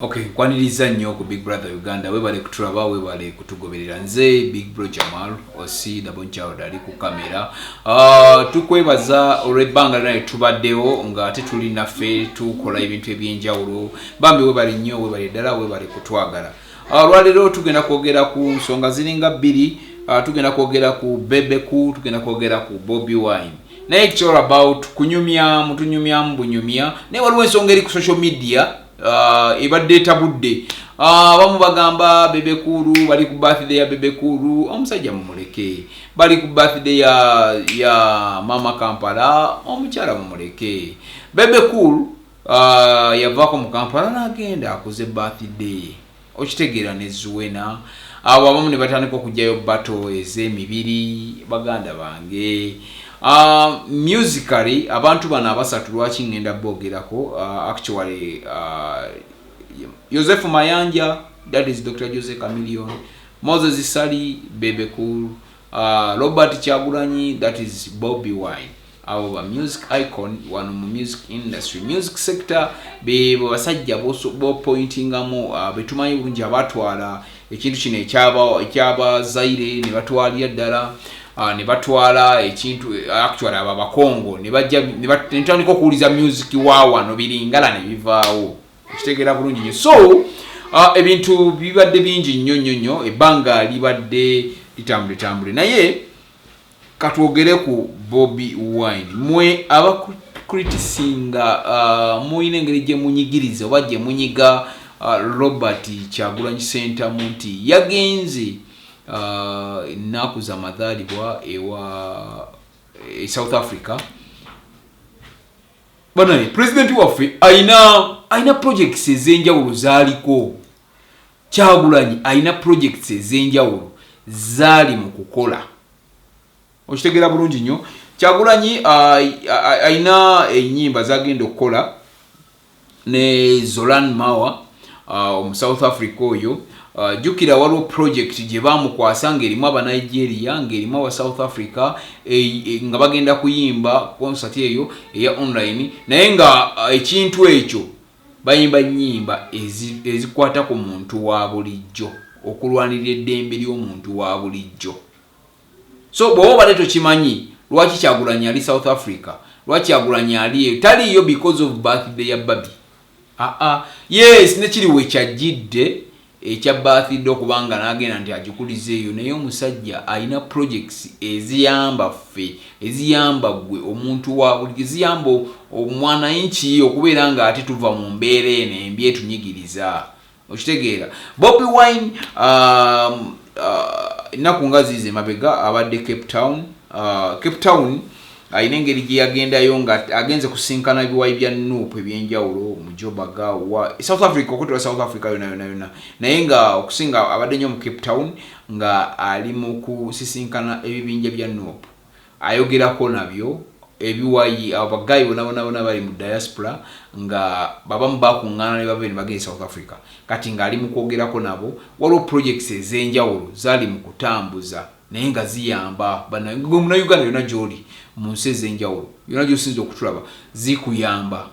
Okay, nkwaniriza nnyo ku Big Brother Uganda. Webale kutulaba, webale kutugoberera. Nze Big Bro Jamal Osi Dabonchild ali ku kamera. Tukwebaza olw'ebbanga lyonna tubaddewo nga ate tuli naffe tukola ebintu ebyenjawulo. Bambi webale nnyo, webale ddala, webale kutwagala. Olwaleero tugenda kwogera ku nsonga ziringa bbiri. Tugenda kwogera ku Bebe Cool, tugenda kwogera ku Bobi Wine, naye it's all about kunyumya, mutunyumyamu bunyumya. Naye waliwo ensonga eri ku social media ebadde etabudde. Abamu bagamba Bebe Cool bali ku birthday ya Bebe Cool, omusajja mumuleke. Bali ku birthday ya Mama Kampala, omukyala mumuleke. Bebe Cool yavaako mu Kampala n'agenda akuze birthday, okitegeera, ne Zuena. Abo abamu ne batandika okugyayo bato ez'emibiri. Baganda bange, musically abantu bano abasatu lwaki ngenda boogerako? Actually, Joseph Mayanja, that is Dr Jose Chameleone, Moses Sali, Bebe Cool, Robert Kyagulanyi, that is Bobi Wine. Abo ba music icon wano mu music industry, music sector, bebo basajja bopointingamu, betumanyi bulungi abatwala ekintu kino ekyabazaire ne batwalira ddala, ne batwala ekintu. Actually abo abakongo ne bajja ne tutandika okuwuliza music wa wano biringala ne bivaawo, okitegeera bulungi nnyo. So ebintu bibadde bingi nnyo nnyo nnyo, ebbanga libadde litambule tambule, naye katwogere ku Bobi Wine. Mwe abakritisinga, muyina engeri gye munyigiriza oba gye munyiga Robert Kyagulanyi Sentamu nti yagenze ennaku z'amazaalibwa ewa e South Africa. Banaye, pulezidenti waffe ayina projects ez'enjawulo zaaliko. Kyagulanyi alina projects ez'enjawulo zaali mu kukola, okitegeera bulungi nnyo. Kyagulanyi alina enyimba zagenda okukola ne Zolan Mawa, omu South Africa oyo. Jjukira waliwo project gye bamukwasa ng'erimu aba Nigeria, ng'erimu aba South Africa, nga bagenda kuyimba concert eyo eya online, naye nga ekintu ekyo bayimba nyimba ezikwata ku muntu wa bulijjo, okulwanirira eddembe ly'omuntu wa bulijjo. So bw'oba obadde tokimanyi lwaki Kyagulanyi ali South Africa, lwaki Kyagulanyi ali eyo, taliiyo because of birthday ya Barbie. Aa, yes, nekiri wekyajjidde ekya birthday okubanga n'agenda nti agikuliza eyo, naye omusajja alina projects eziyamba ffe, eziyamba gwe omuntu wa bulijjo, eziyamba omwananchi okubeera nga ate tuva mu mbeera eno embi etunyigiriza, okitegeera. Bobi Wine, ennaku nga ziize emabega abadde Cape Town. Cape Town alina engeri gye yagendayo nga agenze kusinkana ebiwayi bya NUP ebyenjawulo mu Joburg wa South Africa, okutula South Africa yona yona yona, naye nga okusinga abadde nnyo mu Cape Town nga ali mu kusisinkana ebibinja bya NUP, ayogerako nabyo ebiwayi. Abagayi bona bona bona bali mu diaspora nga babamu bakuŋŋaana ne bava ne bagenda e South Africa. Kati ng'ali mu kwogerako nabo, waliwo projects ez'enjawulo zaali mu kutambuza, naye nga ziyamba gwe Munauganda yonna gy'oli mu nsi ez'enjawulo yonna gy'osinza okutulaba, zikuyamba.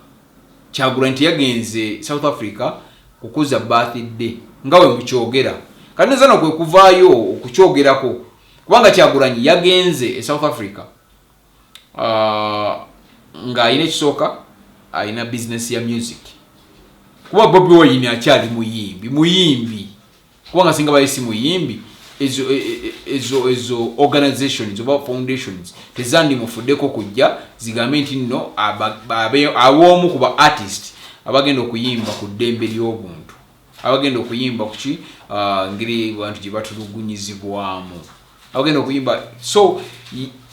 Kyagulanyi teyagenze South Africa kukuza birthday nga we mukyogera. Kati nezano kwe kuvaayo okukyogerako, kubanga Kyagulanyi yagenze e South Africa ng'alina ekisooka, alina bizinesi ya music, kuba Bobi Wine akyali muyimbi, muyimbi, kubanga singa bali si muyimbi, ezo organizations oba foundations tezandimufuddeko kujja zigambe nti nno ab'omu ku ba artist abagenda okuyimba ku ddembe ly'obuntu, abagenda okuyimba kuki, ngeri bantu gye batulugunyizibwamu, abagenda okuyimba. So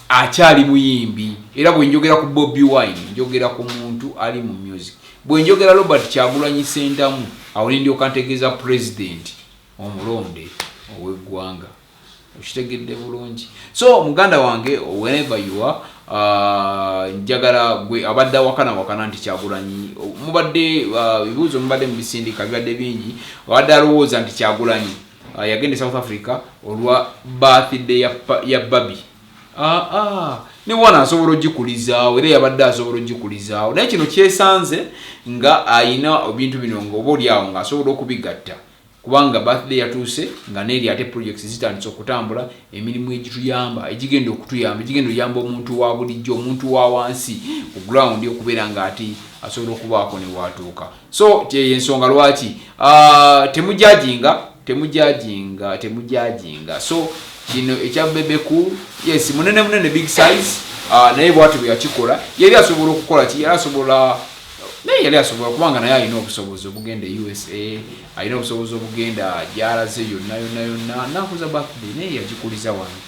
akyali muyimbi. Era bwe njogera ku Bobi Wine, njogera ku muntu ali mu music. Bwe njogera Robert Kyagulanyi Sentamu, awo nendyoka ntegeeza president omulonde ow'eggwanga, okitegedde bulungi. So muganda wange, whenever you are, njagala gwe abadde awakana wakana nti Kyagulanyi, mubadde ebibuuzo mubadde mubisindika bibadde bingi, abadde alowooza nti Kyagulanyi yagenda e South Africa olwa birthday ya Barbie. Ah, ah. Ne bwana asobola ogikulizaawo, era yabadde asobola ogikulizaawo, naye kino kyesanze Nga ayina ebintu bino, nga oba oliawo nga asobola okubigatta, kubanga birthday yatuuse nga neeri ate projects zitandise okutambula, emirimu egituyamba, egigenda okutuyamba, egigenda oyamba omuntu wa bulijjo, omuntu wa wansi ku ground, okubeera nga ati asobola okubaako ne watuuka. So ensonga lwaki temujajinga, temujajinga, temujajinga. So kino ekya Bebe Cool, yes, munene munene, big size, naye bwati bwe yakikola. Yali asobola okukola ki? Yali asobola, naye yali asobola, kubanga naye alina obusobozi obugenda e USA, alina obusobozi obugenda gyalaze yonna yonna yonna nakuza birthday, naye yagikuliza wano.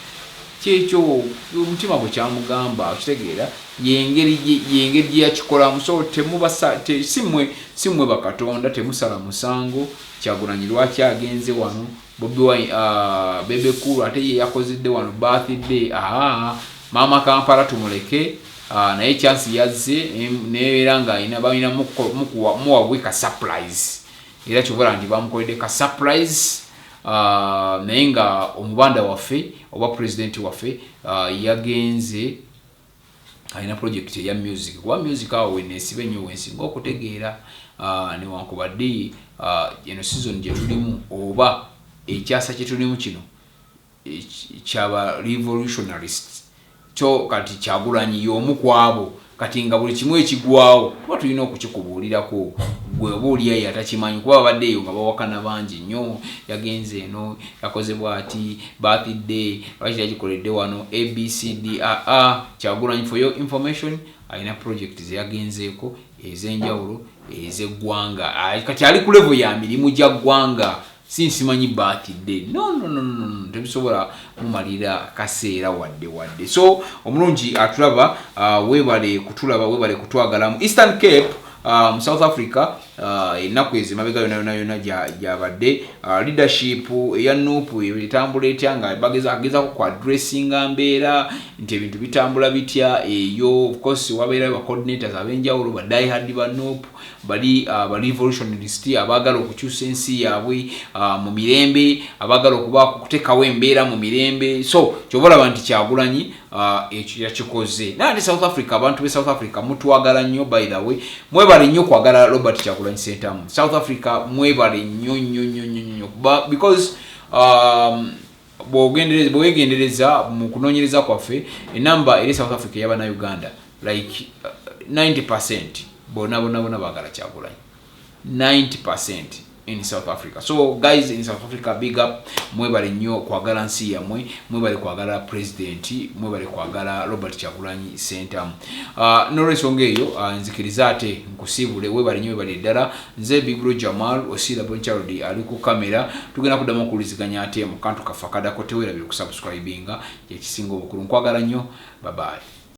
Kyekyo omutima bwe kyamugamba, okitegeera? Yengeri gye yakikolamu. So temubasa, si mmwe bakatonda, temusala musango Kyagulanyi lwaki agenze wano. Bobi Wine, Bebe Cool ate ye yakozedde wano birthday. Aa, maama Kampala tumuleke, naye chance yazze neera nga alina, balina muwabwe ka surprise, era kyobola nti bamukoledde ka surprise, naye nga omubanda waffe oba president waffe yagenze alina project eya music, kuba music awo wenesiba ennyo, wensinga okutegeera, newankubadde eno season gye tulimu oba ekyasa kye tulimu kino kyaba revolutionarists. Kyo kati Kyagulanyi y'omu ku abo. Kati nga buli kimu ekigwawo tuba tulina okukikubuulirako gwe oba oliayo atakimanyi, kuba babadde eyo nga bawakana bangi nnyo. Yagenze eno, yakoze bwati birthday, lwaki yagikoledde wano, abcd. Aa, Kyagulanyi, for your information, alina project zeyagenzeeko ez'enjawulo ez'eggwanga. Kati ali ku level ya mirimu gya ggwanga, si nsimanyi birthday. No, no, no, no, no. Tebisobola mumalira kaseera wadde wadde. So omulungi atulaba, webale kutulaba, webale kutwagala. Mu Eastern Cape, mu South Africa, ennaku ezo emabega yonna yonna yonna gyabadde leadership eya NUP etambula etya, nga agezaako ku addressinga mbeera nti ebintu bitambula bitya eyo. Of course wabeerayo ba coordinators ab'enjawulo, ba diehard ba NUP, bali ba revolutionist abaagala okukyusa ensi yaabwe mu mirembe, abaagala okuba okuteekawo embeera mu mirembe. So kyoba olaba nti Kyagulanyi ekyo yakikoze. Naye ate South Africa, abantu be South Africa mutwagala nnyo. By the way, mwebale nnyo kwagala Robert Kyagulanyi Sentamu. South Africa mwebale nnyo nnyo nnyo nnyo nnyo, because bwewegendereza mu kunoonyereza kwaffe, enamba eri South Africa ey'abannayuganda like 90% bonna bonna bonna baagala Kyagulanyi, 90% in South Africa. So guys in South Africa, big up, mwebale nnyo kwagala nsi yammwe, mwebale kwagala president, mwebale kwagala Robert Kyagulanyi Sentamu. N'olwensonga eyo, nzikiriza ate nkusiibule. Webale nnyo, webale ddala. Nze Big Bro Jamal Osira Boncharod ali ku kamera. Tugenda kuddamu okuwuliziganya ate mu kantu kaffe akadako. Teweerabire okusubscribinga, kyekisinga obukulu. Nkwagala nnyo, babaye.